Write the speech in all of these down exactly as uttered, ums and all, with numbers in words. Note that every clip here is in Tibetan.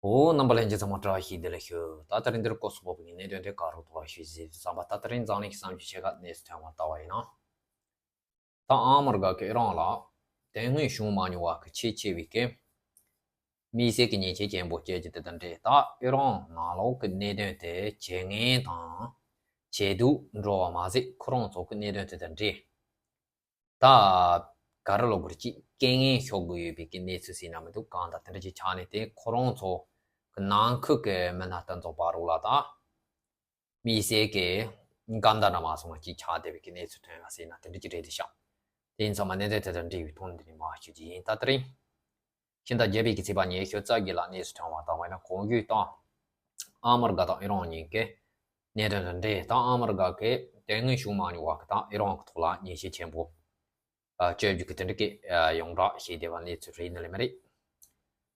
འོ། རྣམ་པ་ལྷན་རྒྱས་ཚང་མ་བཀྲ་ཤིས་བདེ་ལེགས་ཞུ། ད་ད་རིང་འདིར་སྐོར་སོགས་པོ་བའི་གནད་དོན་དེ་ག་རུ་ཐོག་ཞུ་ཟེར་བསམ་པ། ད་ད་རིང་འཛམ་གླིང་གི་བསམ་སྤྱོད་ཆེ་ཁག་གནས་སུ་ཐོན་པ་ལྟ་བ་ཡིན་ན། ད་ཨ་མི་རི་ཀ་གི་ཨི་རན་ལ་དེ་སྔོན་བྱུང་མ་མྱོང་བ་གི་ཆེས་ཆེ་བའི་གི་དམིགས་བསལ་གྱི་ཉེས་ཆད་ཆེན་པོ་བཅད་རྒྱུ་དེ་དང་འབྲེལ། ད་ཨི་རན་ནང་ལོགས་ཀྱི་གནད་དོན་དེ་ཇེ་ངན་དང་ཇེ་སྡུག་འགྲོ་བ་མ་ཟད། ཁོ་རང་ཚོ་གི་གནད་དོན་དེ་དང་འབྲེལ། ད་ག་རེ་ལབ་དགོས་རེད། ཅིག་རྐྱེན་ངན་ཤོར་གི་ཡོད་པའི་གི་གནས་ཚུལ་ཟེར་ན་མི་འདུག། གང་ལྟར་དེ་འདྲ་ཅིག་ཆགས་ནས། དེ་ཁོ་རང་ཚོ་གི་ནང་ཁུལ་གྱི་མི་སྣ་དེ་ཚོ་བར་ལ་ད་དམིགས་བསལ་གྱི་གང་ལྟར་ན་མ་སོང་བ་ཅིག་ཆགས་བསྡད་པའི་གི་གནས་ཚུལ་ཐོན་ཡ་ཟེར་ན་དེ་འདྲ་ཅིག་རེད་དེ་ཤག། དེ་ཡིན་ཙང་མ་གནད་དོན་དེ་དང་འབྲེལ་བའི་ཐོག་ནས་འདི་ནས་མར་ཞུ་རྒྱུ་ཡིན། ད་དེ་རིང་ཕྱི་ཟླ་བརྒྱད་པའི་གི་ཚེས་པ་ཉི་ཤུ་རྩ་བརྒྱད་ལ་གནས་སུ་ཐོན་པ་ལྟ་བ་ཡིན་ན། གོང་ཞུས་ལྟར་ཨ་མི་རི་ཀ་དང་ཨི་རན་གཉིས་ཀའི་གནད་དོན་དང་འབྲེལ། ད་ཨ་མི་རི་ཀ་གི་དེ་སྔོན་བྱུང་མ་མྱོང་བ་གི་ད་ཨི་རན་གི་ཐོག་ལ་ཉེས་ཆད་ཆེན་པོ་ཨ་བཅད་རྒྱུ་གི་དེ་འདྲ་གི་ཨ་ཡོངས་གྲགས་བཤད་བསྡད་པ་གནས་ཚུལ་རེད་ནི་ལས་མ་རེད།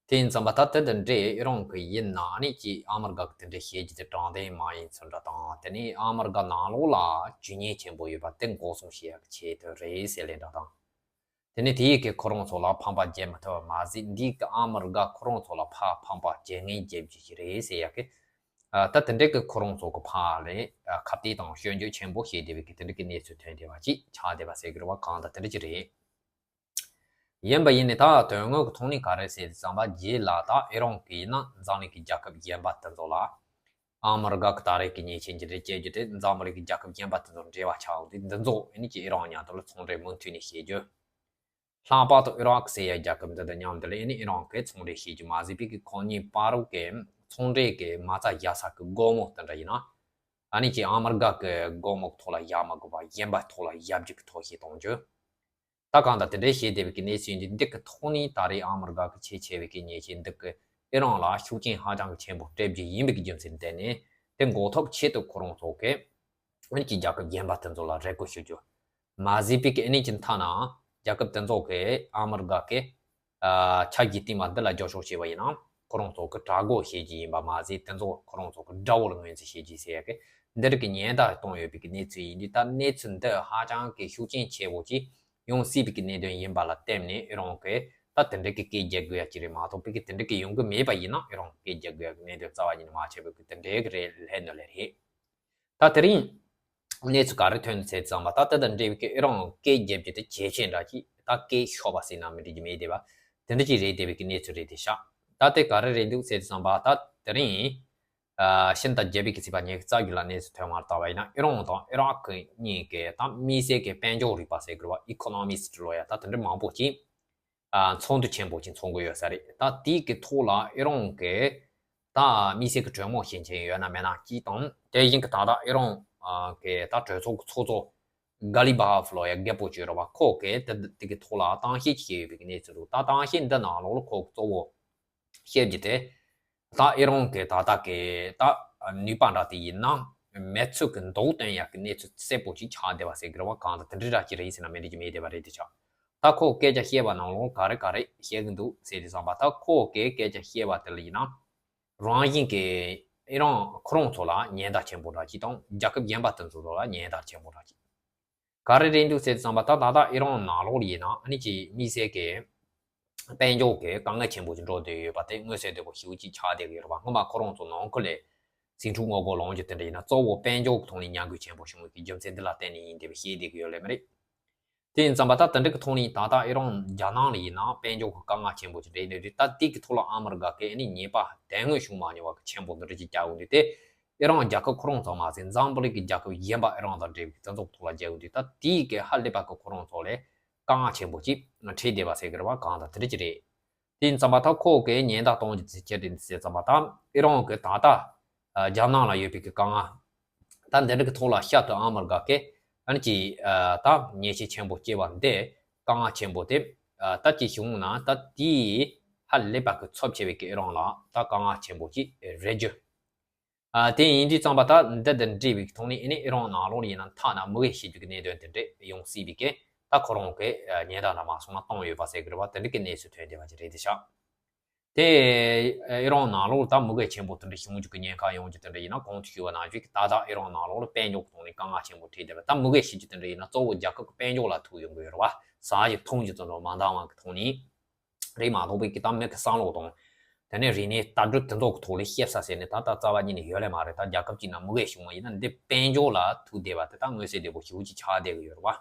དེ་ཡིན་ཙང་མ་ད་དེ་དང་འབྲེལ་ཨི་རན་གི་ཡིན་ན་ཨ་ནི་ཅིག་ཨ་མི་རི་ཀ་གི་དེ་འདྲ་བཤད་རྒྱུ་དེ་དྲང་བདེན་མ་ཡིན་ཚུལ་འདྲ་དང་། དེ་ནས་ཨ་མི་རི་ཀ་ནང་ལོགས་ལ་ཇུས་ཉེས་ཆེན་པོ་ཡོད་པ་དེ་འགོག་སྲུང་བྱེད་ཡག་གི་ཆེད་དུ་རེད་ཟེར་ལེ་འདྲ་དང་། དེ་ནས་དེ་ཡི་གི་ཁོ་རང་ཚོ་ལ་ཕན་པ་བྱེད་མི་ཐུབ་པ་མ་ཟད། འདིའི་གི་ཨ་མི་རི་ཀ་ཁོ་རང་ཚོ་ལ་ཕ་ཕན་པ་ཇེ་ངན་བྱེད་རྒྱུ་ཞིག་རེད་ཟེར་ཡག་གི། ཨ་ད་དེ་འདྲའི་གི་ཁོ་རང་ཚོ་གི་ཕ་ལས་ཨ་ཁ་གཏད་དང་སྐྱོན་བརྗོད་ཆེན་པོ་བྱས་བསྡད་པའི་གི་དེ་འདྲ་གི་གནས་ཚུལ་ཐོན་བསྡད་པ་ཅིག་ཆགས་བསྡད་པ་ཟེར་གི་རེད་བ། གང་ལྟར་དེ་འདྲ་ཅིག་རེད། ཡིན་པ་ཡིན་ནའི་ད་དོན་དངོས་ཀྱི་ཐོག་ནས་ག་རེ་ཟེར་བསམ་པ། རྗེས་ལ་ད་ཨི་རན་གྱི་ཡིན་ན་འཛམ་གླིང་གི་རྒྱལ་ཁབ་གཞན་པ་དེ་ཚོ་ལ་ཨ་མི་རི་ཀ་གི་ད་རེས་ཀྱི་ཉེས་ཆད་འདི་འདྲ་བཅད་རྒྱུ་དེ་འཛམ་གླིང་གི་རྒྱལ་ཁབ་གཞན་པ་དེ་ཚོ་འབྲེལ་བ་ཆགས་འོང་དུས། འདི་ཚོ་ཨ་ནི་ཅིག་ཨི་རན་མཉམ་དུ་ལ་ཚོང་འབྲེལ་མུ་མཐུད་ནས་བྱེད་རྒྱུ། ལྷག་པར་དུ་ཨི་རག་ཟེར་ཡ་རྒྱལ་ཁབ་འདི་དང་མཉམ་དུ་ལ་ཨ་ནི་ཨི་རན་གྱིས་ཚོང་འབྲེལ་བྱེད་རྒྱུ་མ་ཟད་པའི་གི་ཁོ་གཉིས་བར་གྱི་ཚོང་འབྲེལ་གྱི་མ་རྩ་བཞག་ས་གི་སྒོ་མོ་དེ་འདྲ་ཡིན་ན། ཨ་ནི་ཅིག་ཨ་མི་རི་ཀ་གི་སྒོ་མོ་ཐོག་ལ་བཞག་མ་དགོས་པ་གཞན་པ་ཐོག་ལ་བཞག་རྒྱུ་གི་ཐབས་ཤེས་གཏོང་རྒྱུ། ད་གང་ལྟར་དེ་འདྲའི་བྱས་བསྡད་པའི་གི་གནས་ཚུལ་འདི་འདི་གི་ཐོག་ནས་ད་རེས་ཨ་མི་རི་ཀ་གི་ཆེས་ཆེ་བའི་གི་ཉེས་ཆད་འདི་གི་ཨི་རན་ལ་ཤུགས་རྐྱེན་ཧ་ཅང་གི་ཆེན་པོ་སྤྲད་རྒྱུ་ཡིན་པའི་གི་རྒྱུ་མཚན་བརྟེན་ནས། དེ་འགོག་ཐབས་ཆེད་དུ་ཁོ་རང་ཚོ་གི་ཨ་ནི་ཅིག་རྒྱལ་ཁབ་གཞན་པ་དེ་ཚོ་ལ་རེ་སྐུལ་ཞུ་རྒྱུ་མ་ཟད་པའི་གི་ཨ་ནི་ཅིག་མཐའ་ན་རྒྱལ་ཁབ་དེ་ཚོ་གི་ཨ་མི་རི་ཀ་གི་ཨ་ཆ་རྒྱུས་བསྟན་པ་འདི་ལ་རྒྱབ་སྐྱོར་བྱས་པ་ཡིན་ན། ཁོ་རང་ཚོ་གི་དྲག་རྒོལ་བྱེད་རྒྱུ་ཡིན་པ་མ་ཟད། དེ་ཚོ་ཁོ་རང་ཚོ་གི་དགྲ་བོ་ལ་ངོས་འཛིན་བྱེད་རྒྱུ་ཟེར་ཡ་གི་འདི་རིགས་ཀྱི་ཉེན་བརྡ་གཏོང་ཡོད་པའི་གི་གནས་ཚུལ་ཡིན་དུས། ད་གནས་ཚུལ་འདི་ཧ་ཅང་གི་ཤུགས་རྐྱེན་ཆེ་བོ་ཅིག་ཡོང་སྲིད་པའི་གི་གནད་དོན་ཡིན་པ་ལ་བརྟེན་ནས། ཨི་རན་གྱིས་ད་དེ་འདྲ་གི་སྐད་རྒྱག་དགོས་ཡ་ཅིག་རེད་མ་གཏོགས། པའི་གི་དེ་འདྲ་གི་ཡོང་གི་མེད་པ་ཡིན་ན། ཨི་རན་གྱིས་སྐད་རྒྱག་དགོས་ཡ་གི་གནད་དོན་རྩ་བ་ཉིད་ནས་མ་ཆགས་པའི་གི་དེ་འདྲའི་གི་རེད་ལྷད་ནོ་ལེ་རེད། ད་དེ་རིང་གནས་ཚུལ་ག་རེ་ཐོན་འདུག་ཟེར་ཙམ་པ། ད་དེ་དང་འབྲེལ་བའི་གི་ཨི་རན་སྐད་རྒྱབ་རྒྱུ་དེ་ཇེ་ཆེ་འདྲ་ཅིག། ད་སྐད་ཤོར་བ་ཟེར་ན་མི་འགྲིག་གི་མེད་བསྡད་པ་དེ་འདྲ་ཅིག་རེད་བསྡད་པའི་གི་གནས་ཚུལ་རེད་དེ་ཤག། ད་དེ་ག་རེ་རེད་འདུག་ཟེར་ཙམ་པ། ད་དེ་རིང་ཨ་ཕྱི་ཟླ་བརྒྱད་པའི་གི་ཚེས་པ་ཉི་ཤུ་རྩ་བརྒྱད་ལ་གནས་ཚུལ་ཐོན་མར་བལྟས་པ་ཡིན་ན། ཨི་རན་དང་ཨི་རག་གི་གཉིས་ཀྱི་ད་དམིགས་བསལ་གྱི་དཔལ་འབྱོར་རིག་པ་ཟེར་དགོས་རེད་བ། ཨི་ཀོ་ནོ་མི་སི་ཊི་ལབ་ཡ་ད་དེ་འདྲ་མང་པོ་ཅིག་ཨ་ཚོགས་འདུ་ཆེན་པོ་ཅིག་འཚོགས་ཀྱི་ཡོད་ས་རེད། ད་དེའི་གི་ཐོག་ལ་ཨི་རན་གྱི་ད་དམིགས་བསལ་གྱི་གྲོས་མོལ་བྱེད་མཁན་ཡོད་ན་མེད་ན་གཅིག་དང་། དེ་བཞིན་གྱི་ད་ལྟ་ཨི་རན་གྱི་ད་གྲོས་ཚོགས་ཀྱི་ཚོགས་གཙོ་གྷ་ལི་བྷ་ཧབ་ལབ་ཡ་རྒད་པོ་ཅིག་ཡོད་རེད་བ། ཁོ་གིས་དེ་དེ་གི་ཐོག་ལ་གཏམ་བཤད་ཅིག་བྱས་ཡོད་པའི་གནས་ཚུལ་འདུག། ད་གཏམ་བཤད་འདི་ནང་ལོགས་ལ་ཁོ་གིས་གཙོ་བོ་བཤད་རྒྱུ་དེ། ད་ཨི་རན་གྱི་ད་ལྟ་གི་ད་ནུས་པ་འདྲ་དེ་ཡིན་ན་མི་ཚོ་གི་མདོག་སྟོན་ཡག་གི་གནས་ཚུལ་གསལ་པོ་ཅིག་ཆགས་བསྡད་པ་ཟེར་གི་རེད་བ། གང་ལྟར་དེ་འདྲ་འདྲ་ཅིག་རེད་ཟེར་ན་མི་འགྲིག་གི་མེད་བསྡད་པ་རེད་དེ་ཆགས། ད་ཁོ་སྐད་ཆ་བཤད་པ་ནང་ལོགས་ག་རེ་ག་རེ་བཤད་གི་འདུག་ཟེར་དུས་ཙམ་པ། ད་ཁོ་གིས་སྐད་ཆ་བཤད་པ་དེ་ལ་ཡིན་ན། རང་བཞིན་གྱི་ཨི་རན་ཁོ་རང་ཚོ་ལ་ཉེན་བརྡ་ཆེན་པོ་འདྲ་ཅིག་དང་། རྒྱལ་ཁབ་གཞན་པ་དེ་ཚོ་ལ་ཉེན་བརྡ་ཆེན་པོ་འདྲ་ཅིག། ག་རེ་རེད་འདུག་ཟེར་དུས་ཙམ་པ། ད་ད་ལྟ་ཨི་རན་ནང་ལོགས་ལ་ཡིན་ན་ཨ་ནི་ཅིག་དམིགས་བསལ་གྱི་དཔལ་འབྱོར་གྱི་དཀའ་ངལ་ཆེན་པོ་ཅིག་འགྲོ་བསྡད་ཡོད་པ་དེ་མངོན་གསལ་དོད་པོ་ཞེ་པོ་ཅིག་ཆགས་བསྡད་ཀྱི་ཡོད་རེད་བ། སྔོན་མ་ཁོ་རང་ཚོ་ནང་ཁུལ་ལ་ཟིང་འཁྲུག་ངོ་རྒོལ་ལངས་རྒྱུ་དེ་འདྲ་ཡིན་ན་གཙོ་བོ་དཔལ་འབྱོར་གྱི་ཐོག་ནས་ཉམས་རྒུད་ཆེན་པོ་བྱུང་བའི་རྒྱུ་མཚན་འདི་ལ་བརྟེན་ནས་ཡིན་བསྡད་པ་བཤད་བསྡད་ཀྱི་ཡོད་ལེ་མ་རེད། དེ་ཡིན་ཙམ་པ་ད་དེ་འདྲ་གི་ཐོག་ནས་ད་ལྟ་ཨི་རན་རྒྱ་ནག་ལ་ཡིན་ན་དཔལ་འབྱོར་གྱི་དཀའ་ངལ་ཆེན་པོ་ཅིག་རེད་འདུག་དུས། ད་དེ་གི་ཐོག་ལ་ཨ་མི་རི་ཀ་གིས་ཨ་ནི་ཉེས་པ་དེ་སྔོན་བྱུང་མ་མྱོང་བ་གི་ཆེན་པོ་འདི་འདྲ་ཅིག་བརྒྱབ་ཡོང་དུས། དེ་ཨི་རན་རྒྱལ་ཁབ་ཁོ་རང་ཚོ་མ་ཟད་འཛམ་བུ་གླིང་གི་རྒྱལ་ཁབ་གཞན་པ་ཨི་རན་དང་འབྲེལ་བའི་དེ་ཚོ་གི་ཐོག་ལ་བརྒྱབ་ཡོང་དུས། ད་དེ་གི་ཧ་ལས་པ་གི་ཁོ་རང་ཚོ་ལ་དཀའ་ངལ་ཆེན་པོ་ཅིག་འཕྲད་བསྡད་པ་ཟེར་གི་རེད་བ། གང་ལྟར་དེ་འདྲ་ཅིག་རེད། དེ་ཡིན་ཙམ་པ་ད་ཁོ་གིས་ཉེན་བརྡ་གཏོང་རྒྱུ་དེ་ཅི་རེད་ཟེར་ཙམ་པ། ད་ཨི་རན་གྱི་ད་ལྟ་ཨ་རྒྱ་ནག་ལ་ཡོད་པའི་གི་དཀའ་ངལ་ད་འདི་འདྲ་གི་ཐོག་ལ་བསྐྱར་དུ་ཨ་མི་རི་ཀ་གིས་ཨ་ནི་ཅིག་ཨ་ད་ཉེས་ཆད་ཆེན་པོ་བཅད་པ་འདི་དཀའ་ངལ་ཆེན་པོ་དེ་ཨ་ད་ཅིག་བྱུང་ན་ད་དེའི་ཧ་ལས་པ་གི་ཚབས་ཆེ་བའི་གི་ཨི་རན་ལ་ད་དཀའ་ངལ་ཆེན་པོ་ཅིག་རེད་རྒྱུ། ཨ་དེ་ཡིན་དུས་ཙམ་པ་ད་འདི་དང་འབྲེལ་བའི་ཐོག་ནས་ཨ་ནི་ཨི་རན་ནང་ལོགས་ཡིན་ན་ཐ་ན་དམིགས་ཡུལ་བྱེད་རྒྱུ་གི་གནད་དོན་དེ་འདྲ་ཡོང་སྲིད་པའི་གི་ད་ཁོ་རང་གི་ཉེན་བརྡ་འདྲ་མ་སོང་ན་བཏང་ཡོད་པ་ཟེར་གི་རེད་བ། དེ་འདྲ་གི་གནས་ཚུལ་ཐོན་བསྡད་པ་ཅིག་རེད་དེ་ཤག། དེ་ཨི་རན་ནང་ལོགས་ད་དམིགས་ཡུལ་ཆེན་པོ་དེ་འདྲ་བྱུང་རྒྱུ་གི་ཉེན་ཁ་ཡོང་རྒྱུ་དེ་འདྲ་ཡིན་ན། གོང་དུ་ཞུས་པ་ནང་བཞིན་གི་ད་ལྟ་ཨི་རན་ནང་ལོགས་ལ་དཔལ་འབྱོར་གི་ཐོག་ནས་དཀའ་ངལ་ཆེན་པོ་འཕྲད་བསྡད་པ། ད་དམིགས་ཡུལ་བྱེད་རྒྱུ་དེ་འདྲ་ཡིན་ན་གཙོ་བོ་རྒྱལ་ཁབ་ཀྱི་དཔལ་འབྱོར་ལ་ཐུག་ཡོང་གི་ཡོད་རེད་བ། ཟ་རྒྱུ་འཐུང་རྒྱུ་ཚོ་འདྲ་མ་འདང་བ་གི་ཐོག་ནས། རེད་མ་གཏོགས་པའི་གི་ད་མི་གི་བསམ་བློ་དང་། དེ་ནས་རིག་གནས་ལྟ་གྲུབ་དེ་ཚོ་གི་ཐོག་ལ་ཤེས་ས་ཟེར་ནས་ད་ལྟ་རྩ་བ་ཉིད་ནས་ཡོད་ལེ་མ་རེད། ད་རྒྱལ་ཁབ་ཅིག་ནང་མི་གེ་བྱུང་བ་ཡིན་ན་འདི་དཔལ་འབྱོར་ལ་ཐུག་བསྡད་པ་དེ་ད་མངོན་གསལ་དོད་པོ་ཞེ་པོ་ཅིག་ཆགས་བསྡད་གི་ཡོད་རེད་བ།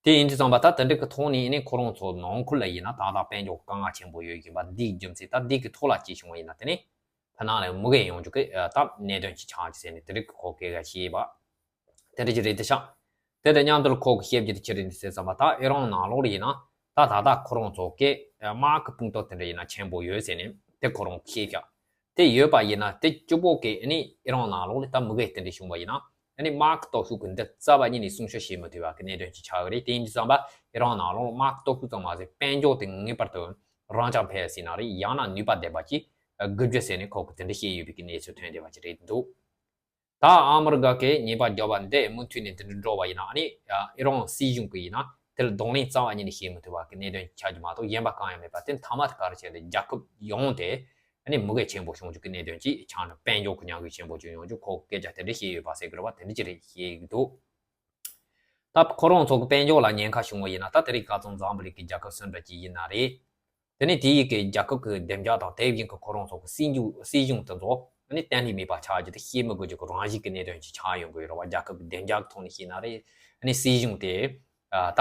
དེ་ཡིན་དུས་ཙམ་པ་ད་དེ་འདྲ་གི་ཐོག་ནས་ཨ་ནི་ཁོ་རང་ཚོ་ནང་ཁུལ་ལ་ཡིན་ན་ད་ལྟ་དཔལ་འབྱོར་དཀའ་ངལ་ཆེན་པོ་ཡོད་བཞིན་པ་འདིའི་རྒྱུ་མཚན་ད་འདི་གི་ཐོག་ལ་སྐྱེས་བྱུང་བ་ཡིན་ན་དེ་ནས་ཕ་ནང་ལ་མི་གེ་ཡོང་རྒྱུ་གི་ད་གནད་དོན་ཅིག་ཆགས་ཀྱི་ཟེར་ནས་དེ་འདྲ་གི་ཁོ་སྐད་ཆ་བཤད་པ། དེ་འདྲ་ཅིག་རེད་དེ་ཤག་དེ་དང་མཉམ་དུ་ཁོ་གི་བཤད་རྒྱུ་དེ་ཅི་རེད་འདི་ཟེར་ཙམ་པ་ད་ཨི་རན་ནང་ལོགས་ལ་ཡིན་ན་ད་ད་ལྟ་ཁོ་རང་ཚོ་གི་དམག་གི་དཔུང་སྟོབས་དེ་འདྲ་ཡིན་ན་ཆེན་པོ་ཡོད་ཟེར་ནས་དེ་ཁོ་རང་གི་བཤད་ཤག་དེ་ཡོད་པ་ཡིན་ན་དེ་གཅིག་པོ་གི་ཨ་ནི་ཨི་རན་ནང་ལོགས་ལ་ད་མི་གེ་དེ་འདྲ་བྱུང་བ་ཡིན་ན་ཨ་ནི་དམག་གི་སྟོབས་ཤུགས་ཀྱི་འདི་རྩ་བ་ཉིད་ནས་སྲུང་སྐྱོབ་བྱེད་མི་ཐུབ་པ་གི་གནད་དོན་ཅིག་ཆགས་ཀྱི་རེད། དེ་ཡིན་དུས་ཙམ་པ་ཨི་རན་ནང་ལོགས་དམག་གི་སྟོབས་ཤུགས་ཙམ་མ་ཟད་དཔལ་འབྱོར་དེ་ངེས་པར་དུ་རང་འཇགས་འཕེལ་ཟེར་ན་རེད། ཡང་ན་ནུས་པ་ལྡན་པ་ཅིག་དགོས་རྒྱུ་ཟེར་ནས་ཁོ་གི་དེ་འདྲ་བཤད་ཡོད་པའི་གི་གནས་ཚུལ་ཐོན་བསྡད་པ་ཅིག་རེད་འདུག་ད་ཨ་མི་རི་ཀ་གིས་ཉེས་པ་བརྒྱབ་པ་འདི་མུ་མཐུད་ནས་འདི་འདྲ་འགྲོ་བ་ཡིན་ན་ཨ་ནི་ཨི་རན་སྲིད་གཞུང་གི་ཡིན་ན་དེ་ལ་གདོང་ལེན་རྩ་བ་ཉིད་ནས་བྱེད་མི་ཐུབ་པ་གི་གནད་དོན་ཆགས་རྒྱུ་མ་གཏོགས་གཞན་པ་གང་ཡང་མེད་པ། དེ་མཐའ་མ་དེ་ག་རེ་བྱས་ཏེ་རྒྱལ་ཁབ་ཡོངས་དེ་ཨ་ནི་མུ་གེ་ཆེན་པོ་བྱུང་རྒྱུ་གི་གནད་དོན་ཅིག་ཆགས་ནས་དཔལ་འབྱོར་གི་ཉམས་རྒུད་ཆེན་པོ་ཅིག་ཡོང་རྒྱུ་ཁོ་སྐད་ཆ་དེ་འདྲ་བཤད་ཡོད་པ་ཟེར་གི་རེད་བ། དེ་འདྲ་ཅིག་རེད་བཤད་གི་འདུག་ད་ཁོ་རང་ཚོ་གི་དཔལ་འབྱོར་ལ་ཉེན་ཁ་བྱུང་བ་ཡིན་ན་ད་དེ་རིང་ཁ་སང་འཛམ་བུ་གླིང་གི་རྒྱལ་ཁབ་སུ་འདྲ་ཅིག་ཡིན་ན་རེད། དེ་ནས་དེ་ཡི་གི་རྒྱལ་ཁབ་ཀྱི་བདེ་འཇགས་དང་དེ་བཞིན་གྱི་ཁོ་རང་ཚོ་གི་སྲིད་ཇུས་སྲིད་གཞུང་དེ་ཚོ་ནི་གཏན་ནས་མེད་པ་ཆགས་རྒྱུ་དེ་བཤད་མི་དགོས་རྒྱུ་གི་རང་བཞིན་གྱི་གནད་དོན་ཞིག་ཆགས་ཡོང་གི་ཡོད་རེད་བ། རྒྱལ་ཁབ་ཀྱི་བདེ་འཇགས་ཀྱི་ཐོག་ནས་བཤད་ན་རེད། ནི་སྲིད་གཞུང་དེ་ད་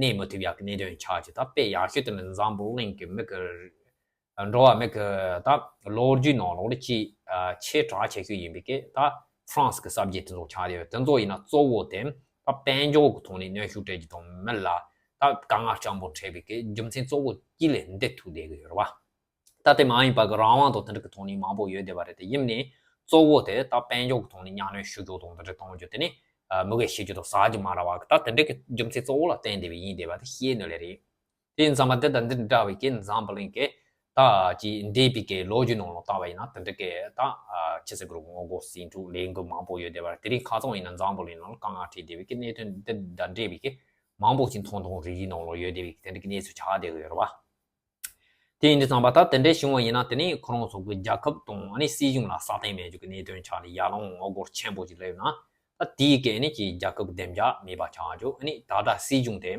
གནས་མི་ཐུབ་ཡག་གི་གནད་དོན་ཆགས་རྒྱུ་ད་དཔེ་ཡག་ཤོས་དེ་ནི་འཛམ་བུ་གླིང་གི་མི་གི་འགྲོ་བ་མི་གི་ད་ལོ་རྒྱུས་ནང་ལོགས་ལ་ཆེས་ཆེས་གྲགས་ཆེ་ཤོས་ཡིན་པའི་གི་ད་ཧྥ་རན་སི་གི་གསར་བརྗེ་དེ་ཚོ་ཆགས་ཡོད། དེ་ཚོ་ཡིན་ན་གཙོ་བོ་དེ་ད་དཔལ་འབྱོར་གྱི་ཐོག་ནས་གནོན་ཤུགས་སྤྲད་རྒྱུ་དང་མི་ལ་ད་དཀའ་ངལ་སྤྱང་པོ་འཕྲད་པའི་གི་རྒྱུ་མཚན་གཙོ་བོ་གཅིག་ལས་འདི་ཐུག་བསྡད་གི་ཡོད་རེད་བ། ད་དེ་མ་ཡིན་པ་གི་རང་དབང་དང་དེ་འདྲ་གི་ཐོག་ནས་མང་པོ་ཡོད་བསྡད་པ་རེད། དེ་ཡིན་ནའི་གཙོ་བོ་དེ་ད་དཔལ་འབྱོར་གི་ཐོག་ནས་གཉའ་གནོན་ཞུ་རྒྱུ་དང་དེ་འདྲ་གཏོང་རྒྱུ་དེ་ནི་མི་གེ་བྱེད་རྒྱུ་དང་ཟ་རྒྱུ་མ་རེད་བ། ད་དེ་འདྲ་གི་རྒྱུ་མཚན་གཙོ་བོ་ལ་བརྟེན་བསྡད་པའི་ཡིན་བསྡད་པ་དེ་ཤེས་ནི་ལས་རེད། དེ་ཡིན་ཙང་མ་དེ་དང་འདི་འདྲ་བའི་གི་འཛམ་བུ་གླིང་གི་ད་ཅིག་འདས་པའི་གི་ལོ་རྒྱུས་ནང་ལ་བལྟ་བ་ཡིན་ན་དེ་འདྲ་གི་ད་ཅི་ཟེར་དགོས་རེད། ངོ་རྒོལ་ཟིང་འཁྲུག་ལས་འགུལ་མང་པོ་ཡོད་བསྡད་པ་རེད། དེ་རིང་ཁ་སང་ཡིན་ན་འཛམ་བུ་གླིང་ནང་ལ་དཀའ་ངལ་འཕྲད་བསྡད་པའི་གི་གནད་དོན་འདི་དང་འབྲེལ་བའི་གི་མང་པོ་ཞིག་མཐོང་མཐོང་རིག་གཞུང་ནང་ལ་ཡོད་བསྡད་པའི་གི་དེ་འདྲ་གི་གནས་ཚུལ་ཆགས་བསྡད་གི་ཡོད་རེད་བ། དེ་ཡིན་དུས་ཙམ་པ་ད་དེ་འདྲའི་བྱུང་བ་ཡིན་ན་དེ་ནི་ཁོ་རང་ཚོ་གི་རྒྱལ་ཁབ་དང་ཨ་ནི་སྲིད་གཞུང་ལ་སྲ་བརྟན་མེད་རྒྱུ་གི་གནད་དོན་ཆགས་ནས་ཡར་ལངས་ངོ་རྒོལ་ཆེན་པོ་ཞིག་སླེབས་ན་ད་དེའི་གི་ཨ་ནི་ཀྱི་རྒྱལ་ཁབ་བདེ་འཇགས་མེད་པ་ཆགས་རྒྱུ། ཨ་ནི་ད་ལྟ་སྲིད་གཞུང་དེ་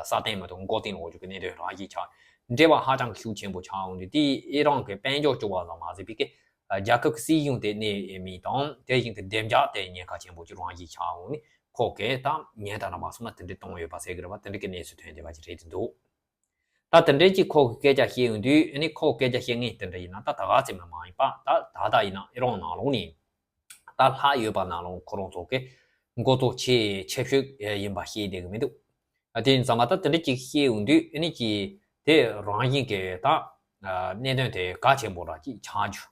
སྲ་བརྟན་མ་གཏོགས་མགོ་རྟིང་སློག་རྒྱུ་གི་གནད་དོན་རང་བཞིན་ཆགས། འབྲེལ་བ་ཧ་ཅང་གི་ཤུགས་ཆེན་པོ་ཆགས་འོང་དུས་དེ་ཨི་རན་གི་དཔལ་འབྱོར་སྐྱོ་བ་ཙམ་མ་ཟད་པའི་གི་རྒྱལ་ཁབ་ཀྱི་སྲིད་གཞུང་དེ་གནས་མིན་དང་དེ་བཞིན་གྱི་བདེ་འཇགས་དེ་ཉེན་ཁ་ཆེན་པོ་ཅིག་རང་བཞིན་ཆགས་འོང་ནས་ཁོ་གི་ད་ཉེན་བརྡ་ར་མ་སོང་ན་དེ་འདྲའི་གཏོང་ཡོད་པ་ཟེར་གི་རེད་བ། དེ་འདྲའི་གི་གནས་ཚུལ་ཐོན་བསྡད་པ་ཅིག་རེད་དེ་འདུག་ད་དེ་འདྲའི་ཅིག་ཁོ་གི་སྐད་ཆ་བཤད་ཡོང་དུས་ཨ་ནི་ཁོ་གི་སྐད་ཆ་བཤད་མཁན་དེ་འདྲ་ཡིན་ན་ད་ད་ག་ཚད་མ་མ་ཡིན་པ་ད་ད་ལྟ་ཡིན་ན་ཨི་རན་ནང་ལོགས་ནས་ད་ལྷག་ཡོད་པ་ནང་ལོགས་ཁོ་རང་ཚོ་གི་འགོ་གཙོ་ཆེས་ཆེ་ཤོས་ཡིན་པ་ཤེས་བསྡད་གི་མི་འདུག་ཨ་དེ་ཡིན་ཙང་མ་ད་དེ་འདྲ་ཅིག་བཤད་ཡོང་དུས་ཨ་ནི་ཅིག་དེ་རང་བཞིན་གི་ད་གནད་དོན་དེ་གལ་ཆེན་པོ་ར་ཅིག་ཆགས་རྒྱུ།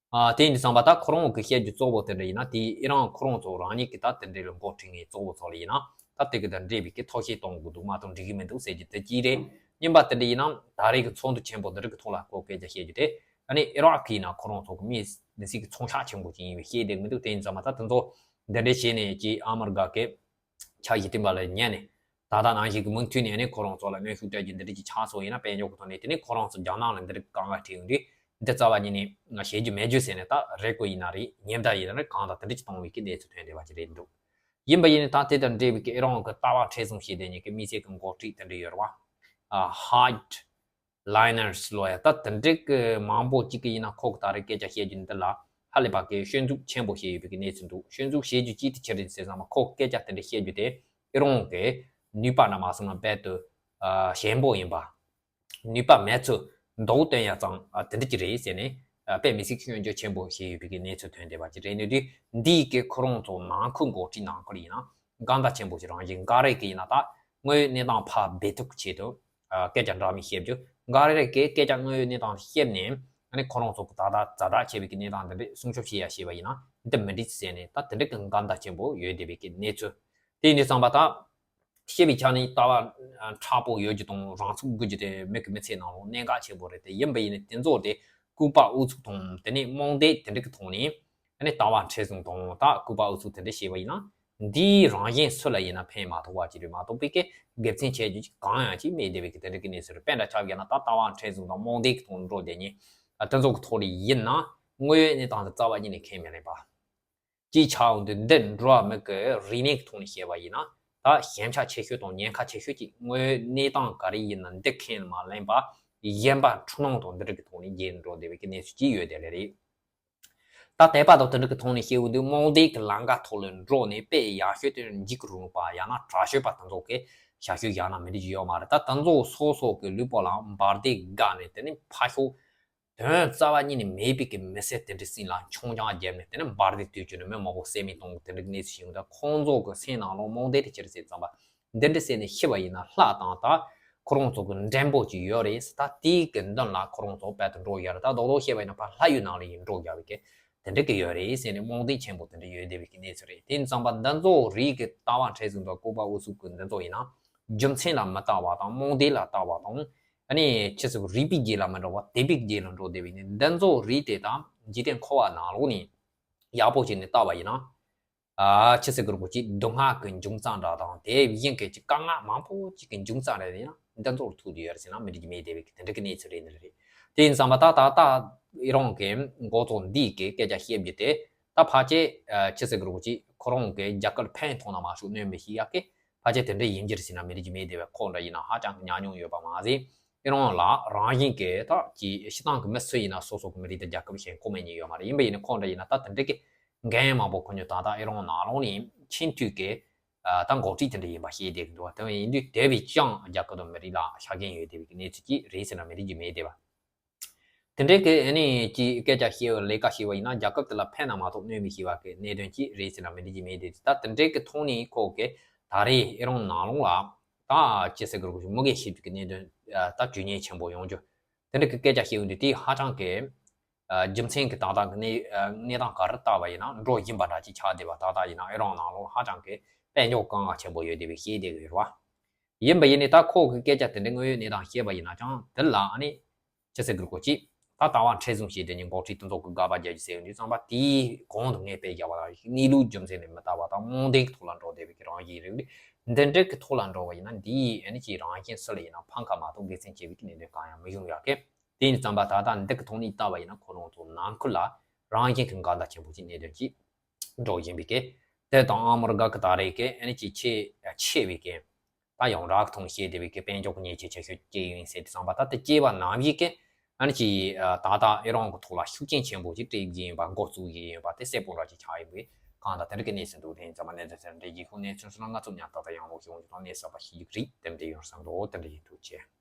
ཨ་དེ་ཡིན་དུས་ཙམ་པ་ད་ཁོ་རང་གི་བཤད་རྒྱུ་གཙོ་བོ་དེ་འདྲ་ཡིན་ན་དེ་ཨི་རན་ཁོ་རང་ཚོ་རང་ཉིད་ཀྱི་ད་དེ་འདྲའི་ལ་འགོ་ཁྲིད་མཁན་གཙོ་བོ་ཚོ་ལ་ཡིན་ན་ད་དེ་གི་དང་འབྲེལ་བའི་གི་ཐབས་ཤེས་གཏོང་དགོས་འདུག་མ་གཏོགས་འགྲིག་གི་མི་འདུག་ཟེར་རྒྱུ་དེ་གཅིག་རེད། གཉིས་པ་དེ་འདྲ་ཡིན་ན་ད་རེས་ཀྱི་ཚོགས་འདུ་ཆེན་པོ་འདི་རིགས་ཀྱི་ཐོག་ལ་ཁོ་སྐད་ཆ་བཤད་རྒྱུ་དེ་ཨ་ནི་ཨི་རག་གི་ཡིན་ན་ཁོ་རང་ཚོ་གི་མི་མི་སེར་གྱི་ཚོང་ཤག་ཆེན་པོ་ཅིག་ཡིན་པའི་བཤད་བསྡད་མི་འདུག་དེ་ཡིན་ཙང་མ་ད་དེ་ཚོ་འདི་འདྲའི་བྱས་ནས་ཀྱི་ཨ་མི་རི་ཀ་གི་ཆ་ཞིག་བསྟན་པ་ལ་ཉན་ནས་ད་ལྟ་ནང་བཞིན་གྱི་མུ་མཐུད་ནས་ནི་ཁོ་རང་ཚོ་ལ་གནོན་ཤུགས་སྤྲད་རྒྱུ་འདི་འདྲ་ཅིག་ཆགས་སོང་ཡིན་ན་དཔལ་འབྱོར་གྱི་ཐོག་ནས་དེ་ནས་ཁོ་རང་ཚོ་རྒྱ་ནག་ལ་འདི་འདྲ་དཀའ་ངལ་འཕྲད་ཡོང་དུས་འདི་རྩ་བ་ཉིད་ནས་བྱེད་རྒྱུ་མེད་རྒྱུ་ཟེར་ནས་ད་རེ་སྐུལ་ཡིན་ན་རེད། ཉེན་བརྡ་ཡིན་ན་རེད། གང་ལྟར་དེ་འདྲ་ཅིག་གཏོང་བའི་གི་གནས་ཚུལ་ཐོན་བསྡད་པ་ཅིག་རེད་འདུག་ཡིན་པ་ཡིན་ནའི་ད་དེ་དང་འབྲེལ་བའི་གི་ཨི་རན་གྱི་ལྟ་བ་མཁྲེགས་བཟུང་བྱས་བསྡད་མཁན་གྱི་མི་སེར་གྱི་འགོ་ཁྲིད་དེ་འདྲ་ཡོད་རེད་བ། ཧར་ལའི་ནར་སི་ལོ་ཡ་ད་དེ་འདྲའི་གི་མང་པོ་གཅིག་གི་ཡིན་ན་ཁོ་གི་ད་རེས་སྐད་ཆ་བཤད་རྒྱུ་འདི་ལ་ཧ་ལས་པ་གི་སྐྱོན་འཛུགས་ཆེན་པོ་བྱས་ཡོད་པའི་གི་གནས་ཚུལ་འདུག་སྐྱོན་འཛུགས་བྱེད་རྒྱུ་ཅིག་དེ་ཅི་རེད་ཟེར་ཙང་མ་ཁོ་གི་སྐད་ཆ་དེ་འདྲ་བཤད་རྒྱུ་དེ་ཨི་རན་གི་ནུས་པ་ན་མ་སོང་ན་རྦད་དེ་ཞན་པོ་ཡིན་པ། ནུས་པ་མེད་ཚུལ་མདོག་སྟོན་ཡ་ཙང་དེ་འདྲ་ཅིག་རེད་ཟེར་ནས་དཔེ་མི་སྲིད་སྐྱོན་བརྗོད་ཆེན་པོ་བྱས་ཡོད་པའི་གི་གནས་ཚུལ་ཐོན་བསྡད་པ་ཅིག་རེད། ནུས་དུས་འདིའི་གི་ཁོ་རང་ཚོ་ནང་ཁུལ་འགོ་ཁྲིད་ནང་ཁུལ་ཡིན་ན་འགལ་ཟླ་ཆེན་པོ་ཞིག་རང་བཞིན་འགའ་རེ་གི་ཡིན་ན་ད་དངོས་ཡོད་གནས་སྟངས་ཕར་སྦས་ཐུབ་ཆེད་དུ་སྐད་ཆ་འདྲ་མིན་བཤད་རྒྱུ། འགའ་རེ་གི་སྐད་ཆ་དངོས་ཡོད་གནས་སྟངས་བཤད་ནས་ཨ་ནི་ཁོ་རང་ཚོ་གི་ད་ལྟ་ཛ་དྲག་ཆེ་བའི་གི་གནས་སྟངས་འདི་འདྲ་སྲུང་སྐྱོབ་བྱེད་ཡ་བྱས་པ་ཡིན་ན་འདི་མི་འགྲིག་ཟེར་ནས་ད་དེ་འདྲ་གི་འགལ་ཟླ་ཆེན་པོ་ཡོད་བསྡད་པའི་གི་གནས་ཚུལ། དེ་ཡིན་དུས་ཙམ་པ་ད་བཤད་པའི་ཆ་ནས་ལྟ་བ་མཁྲེགས་པོ་ཡོད་རྒྱུ་དང་རང་ཚུགས་དགོས་རྒྱུ་དེ་མི་གི་མི་ཚེ་ནང་ལ་གནད་འགག་ཆེན་པོ་རེད། དེ་ཡིན་པ་ཡིན་ནའི་དེ་ཚོ་དེ་ལྐུགས་པ་ཨུ་ཚུགས་དང་དེ་ནས་རྨོངས་དད་དེ་འདྲ་གི་ཐོག་ནས་ཨ་ནི་ལྟ་བ་མཁྲེགས་བཟུང་དང་ད་ལྐུགས་པ་ཨུ་ཚུགས་དེ་འདྲ་བྱས་པ་ཡིན་ན་འདིའི་རང་བཞིན་སུ་ལ་ཡིན་ན་ཕན་མ་ཐོགས་པ་ཅིག་རེད་མ་གཏོགས་པའི་གི་དགེ་མཚན་ཆེ་རྒྱུ་ཅིག་གང་ཡང་ཅིག་མེད་བསྡད་པའི་གི་དེ་འདྲ་གི་གནས་ཚུལ་རེད། དཔེ་འདྲ་ཆ་བཞག་ན་ད་ལྟ་བ་མཁྲེགས་བཟུང་དང་རྨོངས་དད་གི་ཐོག་ནས་འགྲོ་བསྡད་མཁན་དེ་ཚོ་གི་ཐོག་ནས་ཡིན་ན་དངོས་ཡོད་གནས་སྟངས་དེ་རྩ་བ་ཉིད་ནས་ཁས་མི་ལེན་པ། ཅིག་ཆགས་འོང་དུས་འདི་འགྲོ་བ་མི་གི་རིག་གནས་ཀྱི་ཐོག་ནས་བཤད་པ་ཡིན་ན་ད་ཞན་ཆ་ཆེ་ཤོས་དང་ཉེན་ཁ་ཆེ་ཤོས་ཀྱི་དངོས་ཡོད་གནས་སྟངས་ག་རེ་ཡིན་ན་འདི་ཁས་མ་ལེན་པ་ གཞན་པ་འཁྲུལ་སྣང་དང་འདི་འདྲ་གི་ཐོག་ནས་རྒྱས་འགྲོ་བསྡད་པའི་གི་གནས་ཚུལ་ཅིག་ཡོད་དེ་ལས་རེད། ད་དད་པ་དང་དེ་འདྲ་གི་ཐོག་ནས་བཤད་འོང་དུས་རྨོངས་དད་ཀྱི་ལམ་ཁ་ཐོག་ལ་འགྲོ་ནས་དཔེ་ཡག་ཤོས་དེ་འཇིགས་རུང་བ་ཡང་ན་དྲག་ཤོས་པ་དེ་ཚོ་གི་བྱ་སྤྱོད་བཞག་ན་མི་འགྲིག་རྒྱུ་ཡོད་མ་རེད། ད་དེ་ཚོ་སོ་སོ་གི་ལུས་པོ་ལ་འབར་མདེལ་བརྒལ་ནས་དེ་ནས་ཕར་ཞོག་དོན་རྩ་བ་ཉིད་ནས་མེད་པའི་གི་མི་ཚེ་དེ་འདྲ་ཟིན་ལ་མཆོང་རྒྱག་བརྒྱབ་ནས་དེ་ནས་འབར་མདེལ་དུས་རྒྱུན་ནས་མི་མང་པོ་བསད་རྨས་གཏོང་གི་དེ་འདྲ་གི་གནས་ཚུལ་ཞིག་ཡོང་དུས་ཁོང་ཚོ་གི་སེམས་ནང་ལ་རྨོངས་དད་དེ་ཅི་རེད་ཟེར་ཙམ་པ། འདི་འདྲ་བྱས་ནས་ཤི་བ་ཡིན་ན་ལྷ་དང་ད་ཁོ་རང་ཚོ་གི་འགྲན་པོ་ཅིག་ཡོད་རེད། ད་དེའི་གི་མདུན་ལ་ཁོ་རང་ཚོ་དཔལ་དུ་འགྲོ་ཡ་རེད། ད་རྡོག་རྡོག་བཤད་པ་ཡིན་ན་ཕར་ལྷ་ཡུལ་ནང་ལ་ཡིན་འགྲོ་ཡ་བའི་གི་དེ་འདྲ་གི་ཡོད་རེད་ཟེར་ནས་རྨོངས་དད་ཆེན་པོ་དེ་འདྲ་ཡོད་བསྡད་པའི་གི་གནས་ཚུལ་རེད། དེ་ཡིན་ཙང་པ་འདི་ཚོ་རིགས་ཀྱི་ལྟ་བ་འཕྲལ་ཟིན་དང་བཀོད་པ་འུ་ཚུགས་གི་འདི་ཚོ་ཡིན་ན་རྒྱུ་མཚན་ལ་མི་ལྟ་བ་དང་རྨོངས་དད་ལ་ལྟ་བ་དང་ཨ་ནི་ཆི་ཟེར་རིག་པའི་རྗེས་ལ་མི་འགྲོ་བ་དད་པའི་རྗེས་ལ་འགྲོ་བསྡད་པའི་ནི་འདི་ཚོ་རིགས་དེ་དང་འཇིག་རྟེན་འཁོར་བ་ནང་ལོགས་ནས་ཡག་པོ་བྱས་ནས་ལྟ་བ་ཡིན་ན། ཨ་ཆི་ཟེར་དགོས་རེད་གོ་ཅིག་སྡུག་བསྔལ་གྱི་འབྱུང་རྩ་འདྲ་དང་དེ་བཞིན་གྱི་ཅིག་དཀའ་ངལ་མང་པོ་ཅིག་གི་འབྱུང་རྩ་རེད་ཡིན་ན་འདི་ཚོར་ཐུག་དུ་ཡོད་རེད་ཟེར་ན་མི་འགྲིག་གི་མེད་བསྡད་པའི་དེ་འདྲ་གི་གནས་ཚུལ་རེད་འདི་རེད། དེ་ཡིན་ཙང་མ་ད་ད་ད་ཨི་རང་གི་འགོ་ཚོགས་འདིས་གི་སྐད་ཆ་བཤད་རྒྱུ་དེ་ད་ཕལ་ཆེར་ཆི་ཟེར་དགོས་རེད་གོ་ཅིག་ཁོ་རང་གི་རྒྱལ་ཁབ་ཕན་ཐོགས་ན་མ་ཤོག་གནོད་མི་ཤེས་ཡག་གི་ཕལ་ཆེར་དེ་འདྲ་ཡིན་རྒྱུ་རེད་ཟེར་ན་མི་འགྲིག་གི་མེད་བསྡད་པའི་ཁོག་འདྲ་ཡིན་ན་ཧ་ཅང་གི་ཉམས་མྱོང་ཡོད་པ་མ་ཟད་ཨི་རང་ལ་རང་བཞིན་གི་ད་ཀྱི་སྤྱི་བཏང་གི་མི་སུ་ཡིན་ན་སོ་སོ་གི་མི་རིགས་དང་རྒྱལ་ཁབ་གཞན་ཁོ་མེད་ཉིན་ཡོད་མ་རེད། ཡིན་པ་ཡིན་ན་ཁོག་འདྲ་ཡིན་ན་ད་དེ་འདྲ་གི་འགན་མང་པོ་ཁོ་ཉོ་ད་ལྟ་ཨེ་རོང་ནང་ལོགས་ནས་ཆེས་མཐོའི་གི་ད་འགོ་ཁྲིད་དེ་འདྲ་ཡིན་པ་ཤེས་བསྡད་ཀྱི་འདུག་དེ་ཡིན་དུས་དེ་བས་ཀྱང་རྒྱལ་ཁབ་དང་མི་རིགས་ལ་ཆ་རྐྱེན་ཡོད་བསྡད་པའི་གནས་ཚུལ་ཅིག་རེད་ཟེར་ན་མི་འགྲིག་གི་མེད་བསྡད་པ། དེ་འདྲའི་གི་ཨ་ནི་ཀྱི་སྐད་ཆ་བཤད་པ་ལས་ཀ་བྱས་པ་ཡིན་ན་རྒྱལ་ཁབ་དེ་ལ་ཕན་ན་མ་གཏོགས་གནོད་མི་ཤེས་པ་གི་གནད་དོན་ཅིག་རེད་ཟེར་ན་མི་འགྲིག་གི་མེད་བསྡད་ད་དེ་འདྲའི་གི་ཐོག་ནས་ཁོ་གི་ད་རེས་ཨེ་རོང་ནང་ལོགས་ལ་ད་ཅི་ཟེར་དགོས་རེད་གོ་མི་སྒེར་ཞིབ་ཀྱི་གནད་དོན་ད་ཇུས་ཉེས་ཆེན་པོ་ཡོང་རྒྱུ་དེ་འདྲའི་གི་སྐད་ཆ་བཤད་པ་འདི་དེ་ཧ་ཅང་གི་རྒྱུ་མཚན་གྱི་ཏག་ཏག་གི་གནས་གནས་སྟངས་ག་རེ་ལྟ་བ་ཡིན་ན་འགྲོ་བཞིན་པ་འདྲ་ཅིག་ཆགས་བསྡད་པ་ཏག་ཏག་ཡིན་ན་ཨེ་རོང་ནང་ལོགས་ཧ་ཅང་གི་དཔལ་འབྱོར་དཀའ་ངལ་ཆེན་པོ་ཡོད་བསྡད་པའི་ཤེས་བསྡད་ཀྱི་ཡོད་རེད་བ། ཡིན་པ་ཡིན་ནའི་ད་ཁོ་གི་སྐད་ཆ་དེ་འདྲའི་དངོས་ཡོད་གནས་སྟངས་བཤད་པ་ཡིན་ན་ཀྱང་དེ་ལ་ཨ་ནི་ཅི་ཟེར་དགོས་རེད་གོ་ཅི་ད་ལྟ་བ་མཁྲེགས་བཟུང་བྱས་དེ་ནི་འགོ་ཁྲིད་དེ་ཚོ་གི་དགག་པ་རྒྱག་རྒྱུ་ཟེར་ཡོང་དུས་ཙམ་པ་དེའི་གོང་དུ་ངས་དཔེ་བཞག་པ་ལ་གནས་ལུགས་རྒྱུ་མཚན་ནས་མི་ལྟ་བ་དང་རྨོངས་དད་ཐོག་ལ་འགྲོ་བསྡད་པའི་གི་རང་བཞིན་རེད། འདི་འདྲའི་གི་ཐོག་ལ་འགྲོ་བ་ཡིན་ན་འདིའི་ཨ་ནི་ཅི་རང་བཞིན་སུ་ལ་ཡིན་ན་ཕན་ཁ་མ་གཏོགས་དགེ་མཚན་ཆེ་བའི་གི་གནད་དོན་གང་ཡང་མི་ཡོང་ཡག་གི་དེ་ཡིན་ཙམ་པ་ད་ལྟ་འདི་གི་ཐོག་ནས་ལྟ་བ་ཡིན་ན་ཁོ་རང་ཚོ་ནང་ཁུལ་ལ་རང་བཞིན་གྱི་འགལ་ཟླ་ཆེན་པོ་ཅིག་གནད་དོན་ཅིག་འགྲོ་བཞིན་པའི་གི་དེ་དང་ཨ་མི་རི་ཀ་གི་ད་རེས་ཀྱི་ཨ་ནི་ཅིག་ཆེས་ཆེ་བའི་གི་ད་ཡོངས་གྲགས་ཐོག་བཤད་བསྡད་པའི་གི་དཔལ་འབྱོར་གྱི་ཉེས་ཆད་ཆེ་ཤོས་ཅིག་ཡིན་ཟེར་དུས་ཙམ་པ་ད་དེ་སྐྱེས་པ་ནམ་ཞིག་གི་ཨ་ནི་ཅིག་ད་ལྟ་ཨེ་རོང་གི་ཐོག་ལ་ཤུགས་རྐྱེན་ཆེན་པོ་ཅིག་སྤྲད་བཞིན་ཡོད་པ་འགོ་བཙུགས་བཞིན་ཡོད་པ་དེ་གསལ་པོ་འདྲ་ཅིག་ཆགས་ཡོད་པའི་གང་ལྟར་དེ་འདྲ་གི་གནས་ཚུལ་འདུག་དེ་ཡིན་ཙམ་པ་གནས་ཚུལ་དེ་འདྲ་ཡིན་ཁུལ་གནས་ཚུལ་སོགས་ལ་ང་ཚོ་ཉར་ཐག་དང་ཡང་ལོག་ཞིག་འོང་རྒྱུ་དང་གནས་ཟབ་པ་ཞིག་རིགས་དེ་འདྲ་ཡོང་བསམ་འདུག་དེ་འདྲ་ཡིན་ཐུགས་རྗེ་ཆེ།